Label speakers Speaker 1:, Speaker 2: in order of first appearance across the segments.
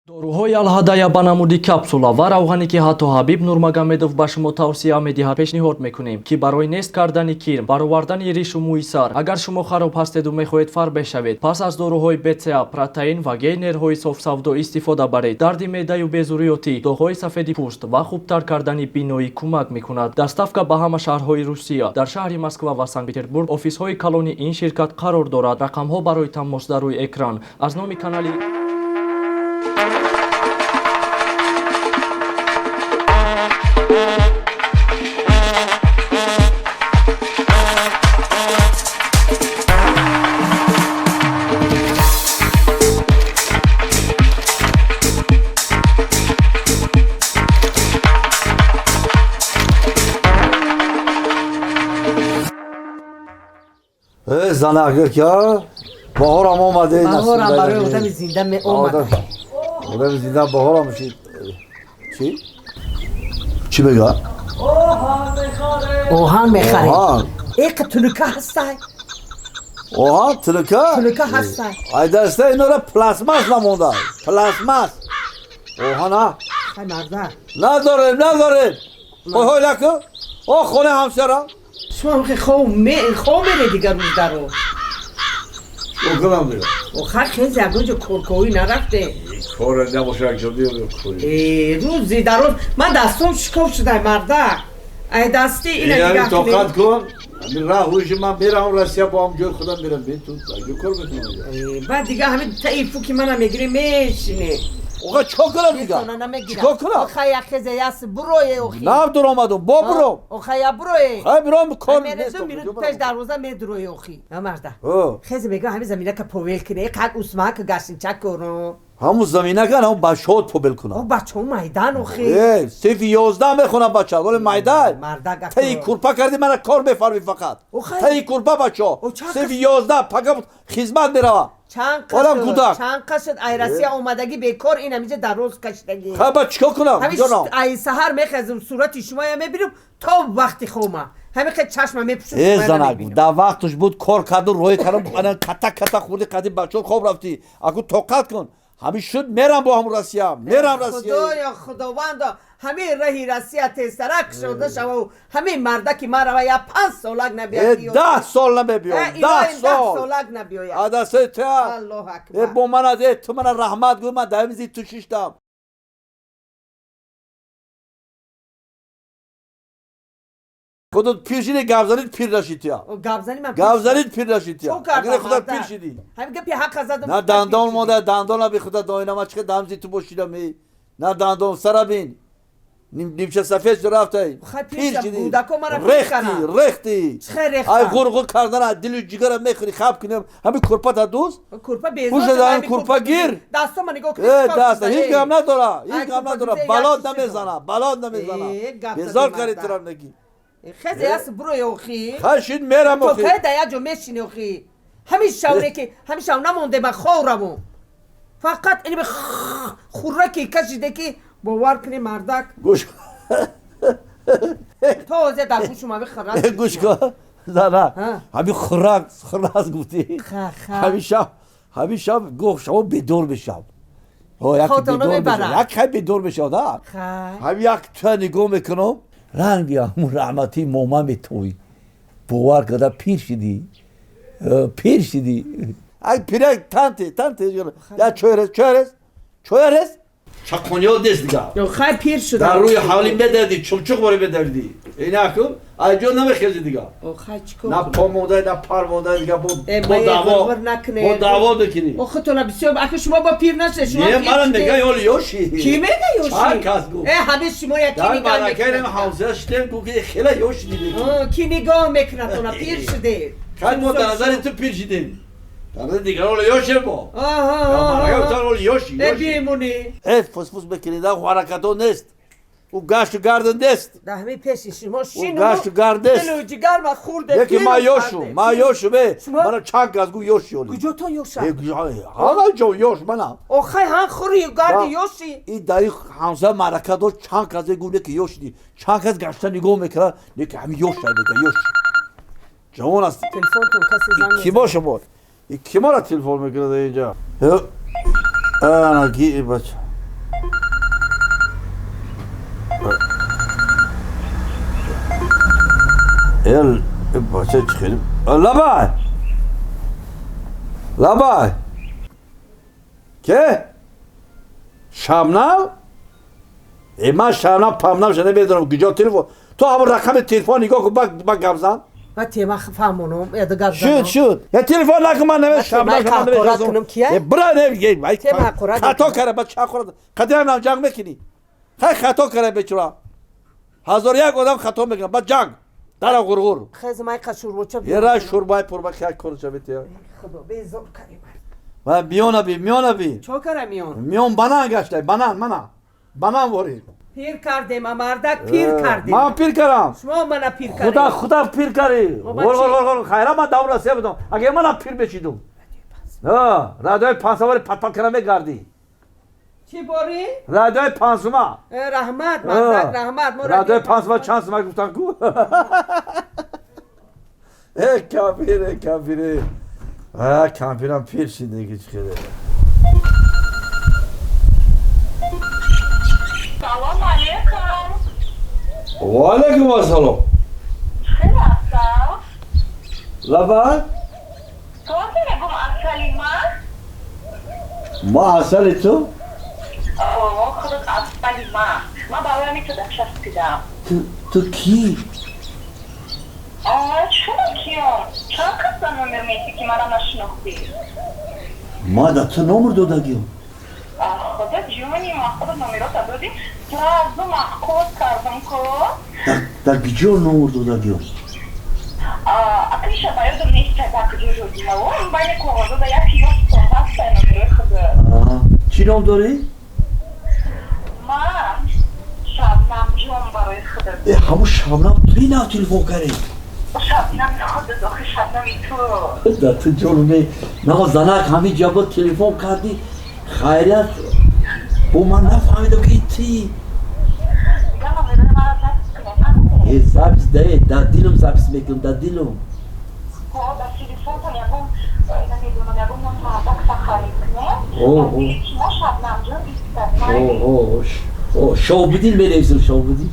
Speaker 1: Доруҳои Алҳадая ба намуди капсула ва равғане, ки ҳатто Ҳабиб Нурмагомедов ба шумо тавсия медиҳад, пешниҳод мекунем, ки барои нест кардани кирм, баровардани ришу мӯи сар. Агар шумо хароб ҳастеду мехоҳед фарбеҳ шавед, пас аз доруҳои БЦА, протеин ва гейнерҳои софсавдо истифода баред. Дарди меъдаю безурётӣ, доғҳои сафеди пӯст ва хубтар кардани биноӣ кӯмак мекунад. Доставка ба ҳама шаҳрҳои Русия. Дар шаҳри Москва ва Санкт-Петербург офисҳои калони ин ширкат қарор дорад. Рақамҳо барои тамос дар рӯи экран. Аз номи канали
Speaker 2: Занак ка баҳорам омаде.
Speaker 3: Баҳорам барои одами зинда меомад.
Speaker 2: Одами зинда баҳорам шид. Чӣ? Чӣ мега?
Speaker 3: Оҳан мехарем. Эқа тунука ҳастай.
Speaker 2: Оҳан тунука?
Speaker 3: Тунука ҳастай.
Speaker 2: Ай даста инора пластмасс намонда. Пластмасс. Оҳана?
Speaker 3: Хай марда.
Speaker 2: Надорем, надорем. Ой ҳой наку. О хонаи ҳамсарам.
Speaker 3: Шумо хоб мере дигар рӯз даро.
Speaker 2: Чикор кунам дигар?
Speaker 3: Охар хези ягон ҷо коркоҳӣ нарафте.
Speaker 2: Кор набоша як ҷо биёрем кори.
Speaker 3: Э, рӯзи дароз ман дастом шикоф шудай марда. Ай дасти ина
Speaker 2: дигар тоқат кун. Ҳамин раҳ ҳуши ман меравам Россия, бо ҳам ҷои худам мерам. Бин ту аҷо кор мекунам.
Speaker 3: Баъд дигар ҳамин таи фуки мана мегирӣ мешине.
Speaker 2: Оға чикор кунам дигар? Чикор кунам?
Speaker 3: Оха я хезе яс бурое охи.
Speaker 2: Нав дуромадум, бо буром.
Speaker 3: Оха я бурое.
Speaker 2: Хай буром кор нест.
Speaker 3: Миру пеш дарвоза медурои охи. Марда. Хезе мегӯям ҳамин заминака повел кине, қак усмака гашинча кунам.
Speaker 2: Ҳамун заминака ҳамун бачаҳот побел кунам.
Speaker 3: О бачаҳо майдан охи.
Speaker 2: Э, синфи 11 мехонам бача, вале майдан.
Speaker 3: Марда
Speaker 2: Таи курпа карди мана кор мефарми фақат. Таи курпа бачаҳо. Синфи 11 пага хизмат мерава. Одам кӯдак.
Speaker 3: Чанд қашд ай Россия омадагӣ бекор ин ҳамиҷа дароз кашидагӣ.
Speaker 2: Ха ба чикор кунам?
Speaker 3: Ай саҳар мехезам сурати шумоя мебинам то вақти хома. Ҳамин хел чашма мепӯшам.
Speaker 2: Э занак, дар вақташ буд кор карду роҳӣ кардам, ана ката ката хӯрди қади бачаҳо хоб рафтӣ. Аку тоқат кун. Ҳамин шуд мерам бо ҳамун Россия. Мерам Россия.
Speaker 3: Худоё, худовандо, ҳамин раҳи Россия тезтарак кушода шаву ҳамин мардаки марава я 5 солак набиёяд.
Speaker 2: 10 сол намебиём. 10 сол.
Speaker 3: Солак набиёяд.
Speaker 2: Адасаи ту.
Speaker 3: Аллоҳ акбар.
Speaker 2: Бо ман ту мана раҳмат гӯ, ман дар мизи ту шиштам. Худот пир шиди, гап занид пир нашид тя.
Speaker 3: Гап зани ман
Speaker 2: гап занид пир нашид тя. Агар худо пир шиди.
Speaker 3: Ҳамин гапи ҳақ задам.
Speaker 2: На дандон монда, дандона би худо доинама чиқа дамзи ту бошидам. На дандон сара бин. Нимча сафед шуда рафтай.
Speaker 3: Пир шиди.
Speaker 2: Рехти, рехти. Ай ғур-ғур кардана дилу ҷигара мехӯри, хаб кунем. Ҳамин курпата дӯст?
Speaker 3: Курпа безор.
Speaker 2: Пуша дар курпа гир.
Speaker 3: Дастома нигоҳ кун.
Speaker 2: Э, даста ҳеҷ гап надора. Ҳеҷ гап надора. Балод намезана, балод намезана. Безор карди турам неги.
Speaker 3: Хезе яс бурои охи.
Speaker 2: Хай шид мерам охи.
Speaker 3: То кай да як ҷо мешини охи. Ҳамин шавре ки ҳамин шав намонде ба ховраву. Фақат ини хурраки кашиде ки бовар кунӣ мардак.
Speaker 2: Гӯш.
Speaker 3: Тоза дар гӯшум ҳамин хуррак.
Speaker 2: Гӯш кун. Зана. Ҳамин хуррак, хуррак гуфтӣ. Ҳамин шаб, ҳамин шаб гуфт шаво бедор мешам. Як бедор мешам. Як хай бедор мешам, да? Ҳамин як та нигоҳ мекунам. Ранги ҳамун раҳматии мома метоӣ. Бовар карда пир шидӣ. Пир шидӣ. Ай пирак танте, танте. Я чойрес, чойрес, чойрес. Чақониёт нест дигар.
Speaker 3: Хай пир шуда.
Speaker 2: Дар рӯи ҳавлӣ медавидӣ, чумчуқ боре медавидӣ. Инакун ай ҷо намехезӣ дигар.
Speaker 3: Хай чикор?
Speaker 2: На по монда, на пар монда дигар бо даъво. Бо даъво мекунӣ.
Speaker 3: Охи тона бисёр аки шумо бо пир нашед. Шумо
Speaker 2: не, мана мега ёли ёши.
Speaker 3: Ки мега ёши?
Speaker 2: Чанд кас гуфт.
Speaker 3: Э, ҳамин шумо як ки нигоҳ
Speaker 2: мекунад. Ҳамсоя шидем гуфт ки хела ёши дидем.
Speaker 3: Ки нигоҳ мекунад тона пир шудед.
Speaker 2: Хай мо дар назари ту пир шидем. Дар назари дигарон ёшем мо. Ёши.
Speaker 3: Э, бимонӣ.
Speaker 2: Э, фусфус мекунӣ, да ҳаракато нест. Ӯ гашту гард нест.
Speaker 3: Дар ҳамин пеши шумо шину.
Speaker 2: Ӯ гашту гард нест.
Speaker 3: Дилу ҷигар ма хӯрде.
Speaker 2: Яке ма ёшу, ма ёшу бе. Мана чанд кас гуфт ёши ёли.
Speaker 3: Куҷотон ёша?
Speaker 2: Ҳама ҷо ёш мана.
Speaker 3: Охай ҳан хӯри гарди ёши.
Speaker 2: И дари ҳамсоя маърака дошт, чанд кас гуфт неки ёши. Чанд кас гашта нигоҳ мекард, неки ҳамин ёш мега ёш. Ҷавон аст.
Speaker 3: Телефонтон касе занг
Speaker 2: Ки боша бод? Ки мора телефон мекунад инҷа? Ана ки бача. эл бача чӣ хеле лабай лабай ке шабнам э ман шабнам памнам ша намедонам куҷо телефон ту ҳамон рақами телефон нигоҳ кун ба гап зан.
Speaker 3: Ма тема фаҳмонам, я гап
Speaker 2: занам. Шуд, шуд. Я телефон накун, ман наме шабнам
Speaker 3: кунам кия?
Speaker 2: Бира не, хато кара, ба ча хӯрад. Қадам нам ҷанг мекунӣ. Хай хато кара бечура. 1001 одам хато мекунад, ба ҷанг. Дара ғурғур.
Speaker 3: Хез май қа шурбоча.
Speaker 2: Ера шурбай пурба хай корча бите.
Speaker 3: Худо безор кари.
Speaker 2: Ва миёна би, миёна би.
Speaker 3: Чо кара миён?
Speaker 2: Миён банан гаштай, банан, мана. Банан вори.
Speaker 3: Пир кардем, мардак пир кардем.
Speaker 2: Ман пир кардам.
Speaker 3: Шумо мана пир кардем.
Speaker 2: Худо, худо пир карди. Ғур ғур ғур хайра ман давра се будам. Агар мана пир мешидум. А, радиои пансавори пат-пат кара мегардӣ.
Speaker 3: Чӣ бори?
Speaker 2: Радиои пансума.
Speaker 3: Раҳмат, мардак, раҳмат.
Speaker 2: Радиои пансума чанд сума гуфтан ку? Э, кампир, э, кампир. А, кампирам пир шид неги чӣ хеле.
Speaker 4: Салом алейкум.
Speaker 2: Ва алейкум ассалом.
Speaker 4: Хеле ҳастам.
Speaker 2: Лабай?
Speaker 4: То мегум асали ман?
Speaker 2: Ма асали ту?
Speaker 4: О, худат асали ман. Ман барои ҳамин ту часпидам.
Speaker 2: Ту кӣ?
Speaker 4: А, чаро киём? Чанд кас ба номер метӣ ки мана нашинохтӣ?
Speaker 2: Ма да ту номер додагиём.
Speaker 4: Худо ҷони ман, худо номерота додӣ. Сразу маъқул кардам ку.
Speaker 2: Да куҷо номер додагиём?
Speaker 4: Акиша ба ёдам нест дар куҷо додимаво. Ин байни коғазо да як ёфтам ҳаста номерои худо.
Speaker 2: Чӣ ном дорӣ?
Speaker 4: Ман Шабнам ҷон барои худо.
Speaker 2: Э, ҳамун Шабнам туи нав телефон кардӣ?
Speaker 4: Шабнами худо, охи Шабнами ту.
Speaker 2: Да ту ҷону не, на занак ҳамин ҷабо телефон кардӣ. Хайрият, бо ман нафаҳмидам ки ти. Э, запис да, дар дилам запис мекунам, дар дилам. О, Шобудин менависам, Шобудин.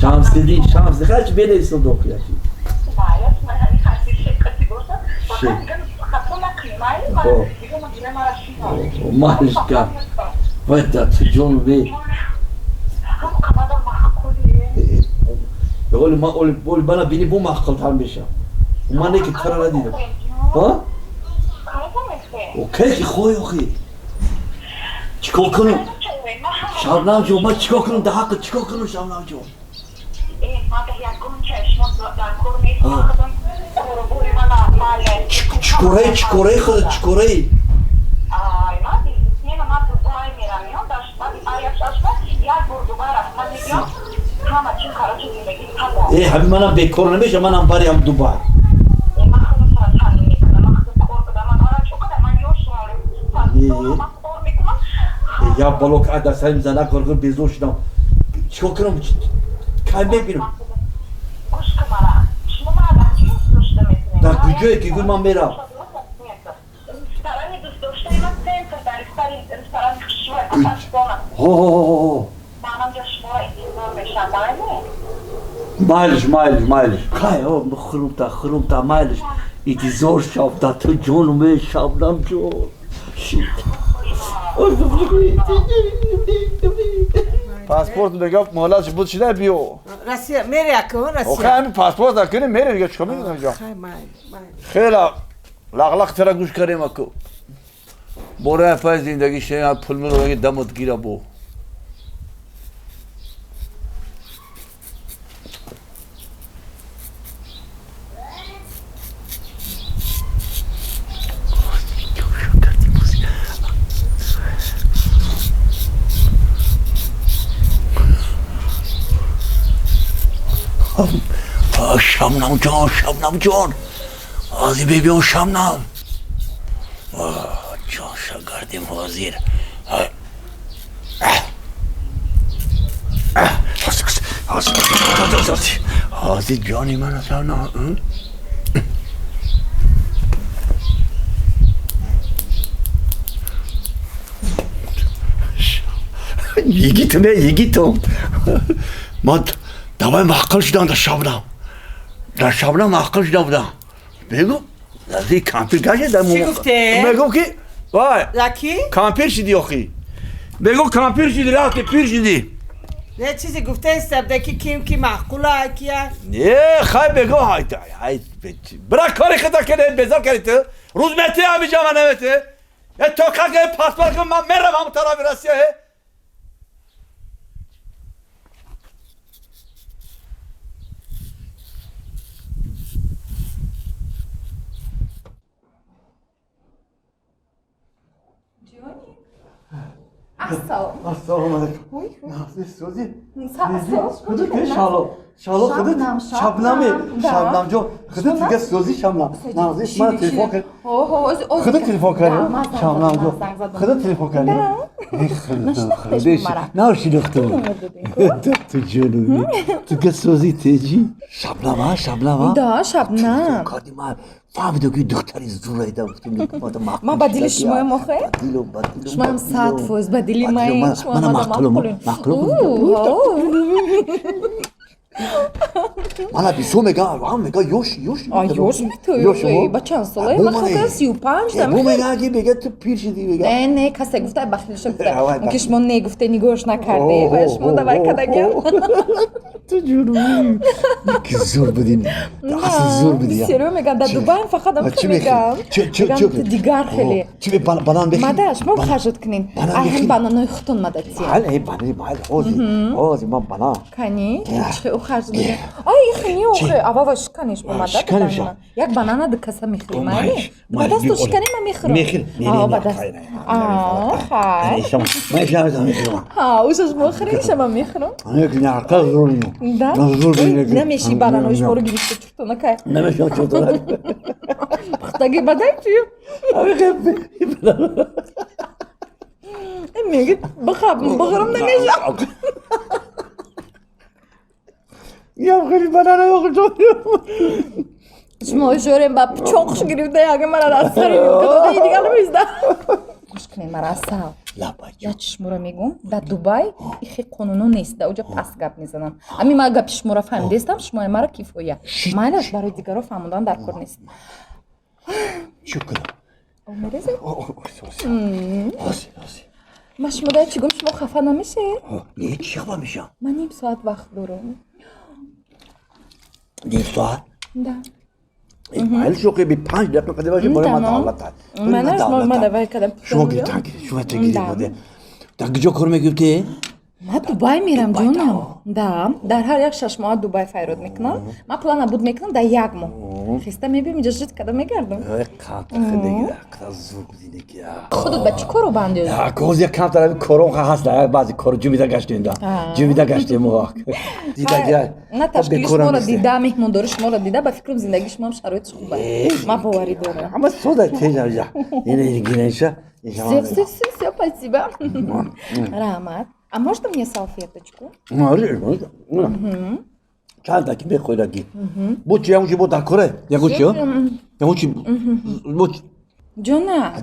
Speaker 2: Шамсиддин, Шамсиддин, ҳарчи менависам дохилаши. Малишка, вай да ту ҷон бе. Оли ма оли оли бана бини бу маъқултар мешам. Ман не ки тура надидам. Ҳа? О, кай ки хоҳӣ охи? Чикор кунам? Шабнам ҷон, ман чикор кунам дар ҳаққат чикор кунам Шабнам ҷон? Чикораи, чикораи худат, чикораи? Э, ҳамин манам бекор намешам, манам бариам Дубай. Я бало ка дар сари занак коргар безор шудам. Чикор кунам? Кай мебинам? Дар куҷое ки гӯй ман мерам? Ҳо. Майлиш, майлиш, майлиш. Хай, о, хурумта, хурумта, майлиш. Интизор шав, да ту ҷону ме, Шабнам ҷон.
Speaker 5: Паспорт мегӯяд муҳлатш буд шида биё.
Speaker 3: Россия, мере акун, Россия.
Speaker 5: Охи ҳамин паспорт акунӣ мере дига чикор мекунам ҷо?
Speaker 3: Хай, майл, майл.
Speaker 5: Хела лақлақ тара гӯш кардем аку. Бораи пай зиндагӣ шина пул милоги дамот гира бо.
Speaker 2: Шабнам ҷон, Шабнам ҷон, ҳозир бибиён Шабнам. Ҷон шагардем ҳозир. Ҳозир ҷони ман Шабнам. Йигитм, йигитм. Ман давай маъқул шудам дар Шабнам. Дар Шабнам маъқул шуда будам. Бегу, наздики кампир гашт дар
Speaker 3: Чӣ гуфте?
Speaker 5: Мегум ки вай,
Speaker 3: Лаки?
Speaker 5: кампир шиди охи. Бегу кампир шиди, рафти пир шиди.
Speaker 3: Не чизе гуфтаистам, да ки ким ки маъқула кия?
Speaker 5: Не, хай бегу, ҳай, ҳай, бира кори худа кине, безор кардӣ ту. Рӯз мети ҳамиҷа ман намети. Е то как паспорт кун, ман мерам ҳам тарафи Россия.
Speaker 6: Ассалом.
Speaker 2: Ассалому алайкум.
Speaker 6: Ой,
Speaker 2: Сӯзи?
Speaker 6: Салом.
Speaker 2: Шало. Шало худат Шабнаме. Шабнам ҷон, худат дига сӯзи Шабнам. Нағзи ман телефон кард. Худат телефон кардӣ? Шабнам ҷон. Худат телефон кардӣ? На шинохтам. Ту ҷонуби. Ту га сӯзи теҷи? Шабнам, а? Шабнам, а?
Speaker 6: Да, Шабнам.
Speaker 2: Кардӣ ман фаҳмидам ки духтари зураида гуфтам.
Speaker 6: Ман ба дили шумоям охе? Шумоям 100% ба дили ман. Шумо
Speaker 2: Мана маъқулум. Мана бисёр мегӯям, ҳам мегӯям ёш, ёш.
Speaker 6: А ёш мету, ба чанд солае? Ман худам 35 дам.
Speaker 2: Бу мегӯям ки мегӯяд ту пир шидӣ мегӯям.
Speaker 6: Не, не, касе гуфта, бахилиша гуфта. Ки шумо не гуфте, нигоҳш накарде. Ва шумо давай кадагиам.
Speaker 2: Ту ҷурмӣ. Ки зур будӣ. Асл зур будӣ.
Speaker 6: Бисёриҳо мегӯянд, дар Дубайам фақат ам мегӯям. Мегӯям ту дигар хеле.
Speaker 2: Чӣ банан бехӣ?
Speaker 6: Мада, шумо хажот кунед. Ай ҳам бананои худтон мада тия.
Speaker 2: Ай банани майли ҳозир. Ҳозир ман банан.
Speaker 6: Кани? Чихе ӯ харҷ дига. Ай ихе не охе, авава шиканеш бо мада.
Speaker 2: Шиканеша.
Speaker 6: Як банана ду каса мехӯрӣ, майли? Ба дасту шиканӣ ман мехӯрам.
Speaker 2: Мехӯр.
Speaker 6: Аа, ба даст. Аа, хай.
Speaker 2: Ман ишам мехӯрам.
Speaker 6: Ҳа, ӯшаш мохӯрӣ, иша ман мехӯрам.
Speaker 2: Не, зур.
Speaker 6: Да? Намеши бананои шуморо гирифта чуртона кай.
Speaker 2: Намешам чуртона.
Speaker 6: Пухтаги бадай чӣ? Мегӯяд бихаб, бихӯрам намешам.
Speaker 2: Ям хеле банана бихӯрам.
Speaker 6: Шумо шӯрем ба пичоқш гирифта яга мара аз сари кадода дигар намезда. Гӯш кунед мара асал. Я чи шуморо мегӯм, дар Дубай ихе қонуно нест, дар оҷа паст гап мезанам. Ами ман гапи шуморо фаҳмидестам, шумои мара кифоя. Майлаш барои дигаро фаҳмондан дар кор нест.
Speaker 2: Чӣ кунам?
Speaker 6: Мерезед? Ман шумо дар чӣ гум, шумо хафа намешед?
Speaker 2: Не, чӣ хафа мешавам?
Speaker 6: Ман ним соат вақт дорам.
Speaker 2: Ним соат?
Speaker 6: Да.
Speaker 2: Майли шоқи би 5 дақиқа қади боши барои ман давлат.
Speaker 6: Ман давай кадам.
Speaker 2: Шумо гирифтан гирифт, шумо гирифт. Дар куҷо кор мекунед?
Speaker 6: Ман Дубай мерам, ҷонам. Да, дар ҳар як 6 моҳ Дубай файрод мекунам. Ман плана буд мекунам дар як моҳ. Хеста мебиям, инҷа жит када мегардам.
Speaker 2: Қадр зур будине ки.
Speaker 6: Худат ба чӣ кору банди?
Speaker 2: Коз як камтар кором ҳаст, баъзе кор ҷумида гаштем да. Ҷумида гаштем мо. Дида
Speaker 6: На ташкили шуморо дида, меҳмондори шуморо дида, ба фикрам зиндагии шумоам шароитиш хуб аст. Ман боварӣ дорам.
Speaker 2: Ҳама сода тежа ҷа. Ина гинеша.
Speaker 6: Всё, всё, всё, всё, спасибо. Раҳмат. А можно мне салфеточку?
Speaker 2: Чанд таки мехӯраги. Бо чи ягон чи бо дар коре? Ягон чи? Ягон чи? Бо чи?
Speaker 6: Ҷона.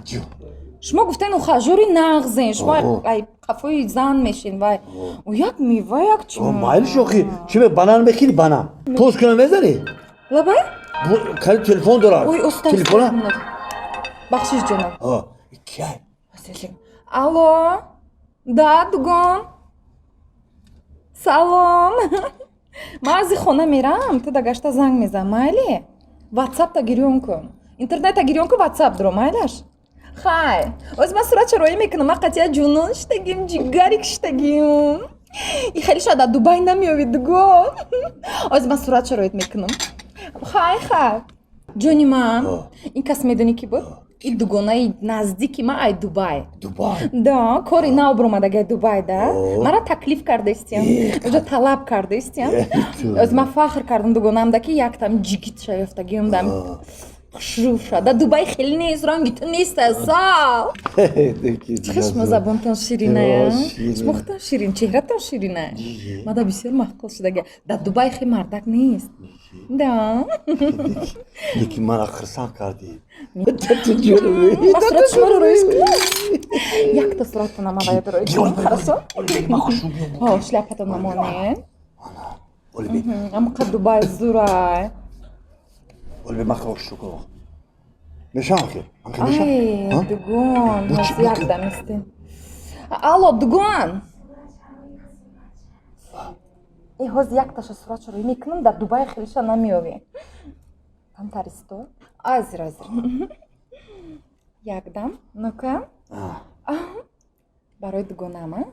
Speaker 6: Шумо гуфтен ухажёри нағзен, шумо ай қафои зан мешин вай. Ӯ як мева як чи.
Speaker 2: Майли шохи, чи ме банан мехӯри банан? Пост кунам мезанӣ?
Speaker 6: Лабай?
Speaker 2: Кали телефон дорад.
Speaker 6: Ой, оста.
Speaker 2: Телефона?
Speaker 6: Бахшиш ҷонам.
Speaker 2: Кияй?
Speaker 6: Алло. Да, дугон. Салом. Ман аз хона мерам, ту да гашта занг мезанам, майли? Ватсапта гирён кун. Интернета гирён кун, ватсап дуро, майлаш? Хай. Оз ман суратша роӣ мекунам, ман қатъия ҷунун штагим, ҷигарик штагим. И хеле шояд дар Дубай намеёвӣ, дугон. Оз ман суратша роит мекунам. Хай, хай. Ҷони ман, ин кас медонӣ ки буд? И дугонаи наздики ман ай Дубай.
Speaker 2: Дубай?
Speaker 6: Да, кори нав баромадаги Дубай, да. Мара таклиф кардаистиям. Уҷа талаб кардаистиям. Оз ман фахр кардам дугонаамда ки яктам ҷигитша ёфтагиам дам. Хушрӯша. Да Дубай хеле нест, ранги ту нест, асал. Чӣ шумо забонтон шириная? Шумо худтон ширин, чеҳратон шириная. Мада бисёр маъқул шудаги. Дар Дубай хеле мардак нест. Да.
Speaker 2: Лекин мана хурсанд кардӣ.
Speaker 6: Ман сурати шуморо роиз кунам. Як Якта суратона ман вая барои кунам, хорошо? Ҳо, шляпатон намонед. Амқа Дубай зурай. Ай, дугон, ҳоз як дам истем. Алло, дугон. Э, ҳоз якташа суратшо рӯй мекунам, дар Дубай хелиша намеёвӣ. Камтар исто. Азир, азир. Якдам, ну-ка. Барои дугонам, а?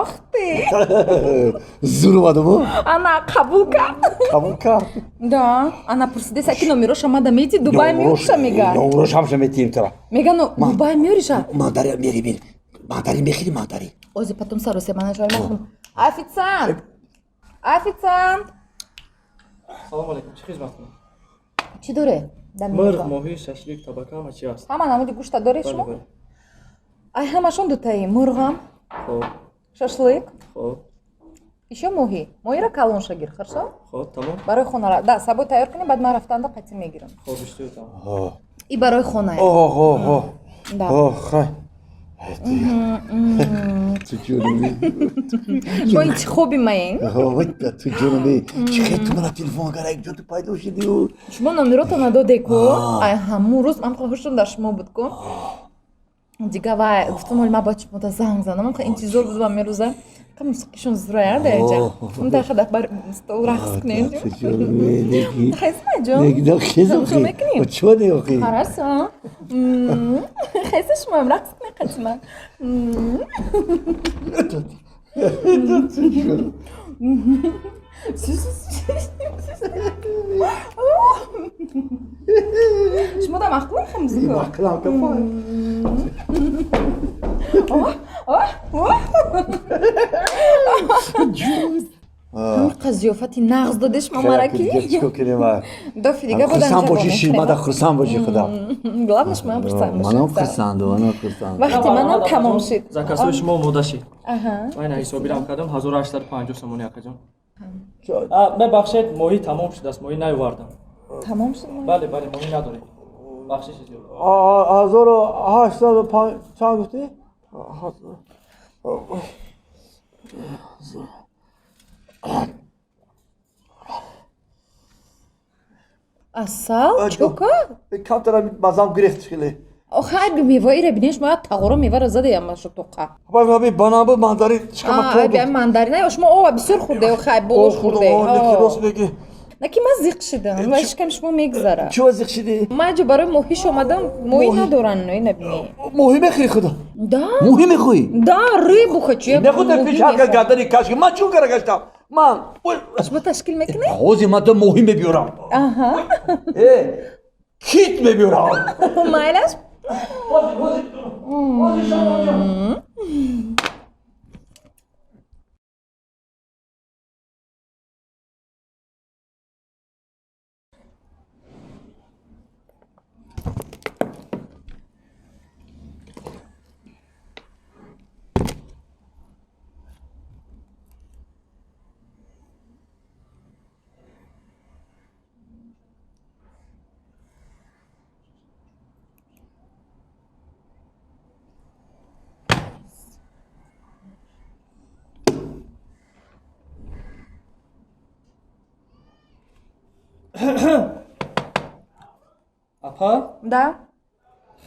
Speaker 6: Ох ты!
Speaker 2: Зур омадаму?
Speaker 6: Ана, қабул кард.
Speaker 2: Қабул кард.
Speaker 6: Да, ана пурсидеса ки номероша мада мети, Дубай меёриша мега.
Speaker 2: Номерош ҳамша метием тара.
Speaker 6: Мега, но Дубай меёриша.
Speaker 2: Мандари мери мери. Мандари мехӯри мандари.
Speaker 6: Ози потом саросе мана шои махӯрам. Официант! Официант!
Speaker 1: Салом алейкум, чӣ хизмат кунам?
Speaker 6: Чӣ доре?
Speaker 1: Мирғ, моҳӣ, шашлик, табака ҳама чи ҳаст.
Speaker 6: Ҳама намуди гӯшта доред шумо? Ай, ҳамашон дутаи. Мурғам.
Speaker 1: Хоб.
Speaker 6: Шашлык.
Speaker 1: Хоб.
Speaker 6: Ещё моҳӣ. Моҳиро калонша гир, хорошо?
Speaker 1: Хоб, тамом.
Speaker 6: Барои хонара. Да, сабой тайёр кунем, баъд ман рафтанда қатъи мегирам.
Speaker 1: Хоб, иштиё тамом.
Speaker 6: И барои хона.
Speaker 2: Оҳ,
Speaker 6: Да.
Speaker 2: оҳ, хай. Ту ҷонами.
Speaker 6: Шумо интихоби маен.
Speaker 2: Ту ҷонами. Чӣ хел ту мана телефон кара, як ҷо ту пайдо шудиу.
Speaker 6: Шумо номерото надоде ку? Ай, ҳамун рӯз ман хоҳишам дар шумо буд ку. Дига вай гуфтам, оли ман бояд шумода занг занам. Ман интизор будам мерӯза. Ка мусиқишон зурая даҷа. Дар хада бар стол рақс кунем. Хезма ҷон.
Speaker 2: Хезм
Speaker 6: мекунем.
Speaker 2: Чо не охи?
Speaker 6: Хорошо. Хеза шумоам рақс кунем қатима. Шумо да маъқулам хе музыка?
Speaker 2: Маъқулам кафой.
Speaker 6: Ҳамқа зиёфати нағз додеш ма мараки.
Speaker 2: Чико кунем?
Speaker 6: Дофи дига бодан.
Speaker 2: Хурсанд бошӣ, ширмада хурсанд бошӣ худам.
Speaker 6: Главное, шумоам хурсанд бошед.
Speaker 2: Манам хурсанду, манам хурсанд.
Speaker 6: Вақти манам тамом шид.
Speaker 1: Заказҳои шумо омода шид.
Speaker 6: Аҳа.
Speaker 1: Ман ҳисобирам кардам, 1850 сомонӣ, акаҷон. Мебахшед, моҳӣ тамом шудааст, моҳӣ наёвардам.
Speaker 6: Тамом шуд моҳӣ?
Speaker 1: Бале, бале, моҳӣ надорем. Бахшиши зиёд.
Speaker 2: 1805 чанд гуфтӣ?
Speaker 6: Асал? Чока?
Speaker 2: Камтара мазам гирифт хеле.
Speaker 6: Охе, айби меваиро бинеш, мо як тағоро меваро задаям машу тоқа.
Speaker 2: Аби банан буд, мандари шикама.
Speaker 6: Айби мандарина, шумо ова бисёр хӯрде, охе, ай болош хӯрде.
Speaker 2: Рост мегӣ.
Speaker 6: На ки ман зиқ шидам, ва шикам шумо мегзара.
Speaker 2: Чӣ зиқ шидӣ?
Speaker 6: Ман ҷо барои моҳиш омадам, моҳӣ надоран, ина бини.
Speaker 2: Моҳӣ мехӯри худо?
Speaker 6: Да.
Speaker 2: Моҳӣ мехӯӣ?
Speaker 6: Да, рыбу хочу.
Speaker 2: Не худ пеш ҳар кас гардани кашки. Ман чун кара гаштам? Ман
Speaker 6: шумо ташкил мекунед?
Speaker 2: Ҳозир ман ту моҳӣ мебиёрам.
Speaker 6: Аҳа.
Speaker 2: Э, кит мебиёрам.
Speaker 6: Майлаш?
Speaker 2: Ҳозир, ҳозир. Ҳозир шамоҷон.
Speaker 1: Апа?
Speaker 6: Да.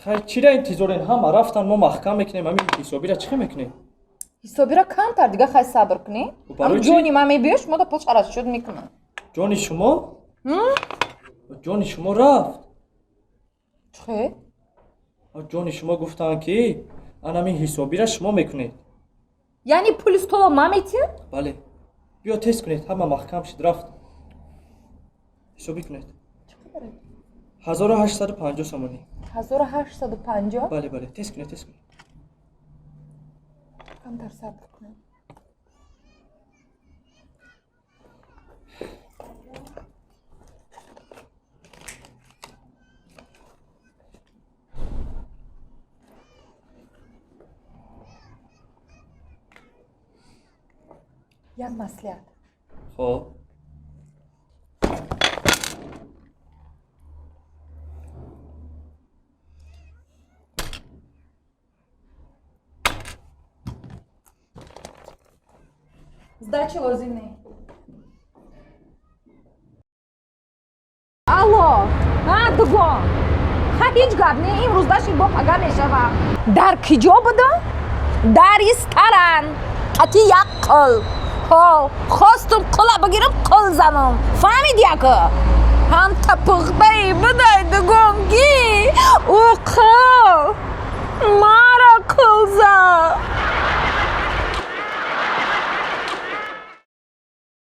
Speaker 1: Хай, чира интизорен? Ҳама рафтан, мо маҳкам мекунем, ҳамин ҳисобира чӣ мекунем?
Speaker 6: Ҳисобира камтар дига хай сабр кунӣ.
Speaker 1: Барои чӣ?
Speaker 6: Ҷони ман мебиёш, шумо да пулш расчёт мекунам.
Speaker 1: Ҷони шумо? Ҷони шумо рафт.
Speaker 6: Чӣ?
Speaker 1: Ҷони шумо гуфтанд ки анамин ҳисобира шумо мекунед.
Speaker 6: Яъне пули стола ман метиҳам?
Speaker 1: Бале. Биё тест кунед, ҳама маҳкам шид рафт. Ҳисобӣ кунед.
Speaker 6: Чӣ қадаре?
Speaker 1: 1850 сомонӣ.
Speaker 6: 1850?
Speaker 1: Бале, бале, тест кунед, тест кунед.
Speaker 6: Камтар сабр кунед. Як маслиҳат.
Speaker 1: Хоб.
Speaker 6: Сдача лозим не. Алло, а, дугон. Ха, ҳеҷ гап не, имрӯз даши бо пага мешава. Дар киҷо будам? Дар ресторан. Қати як қул. Ҳо, хостум қула бигирам, қул занам. Фаҳмид яка? Ҳам тапуғдаи будай, дугон.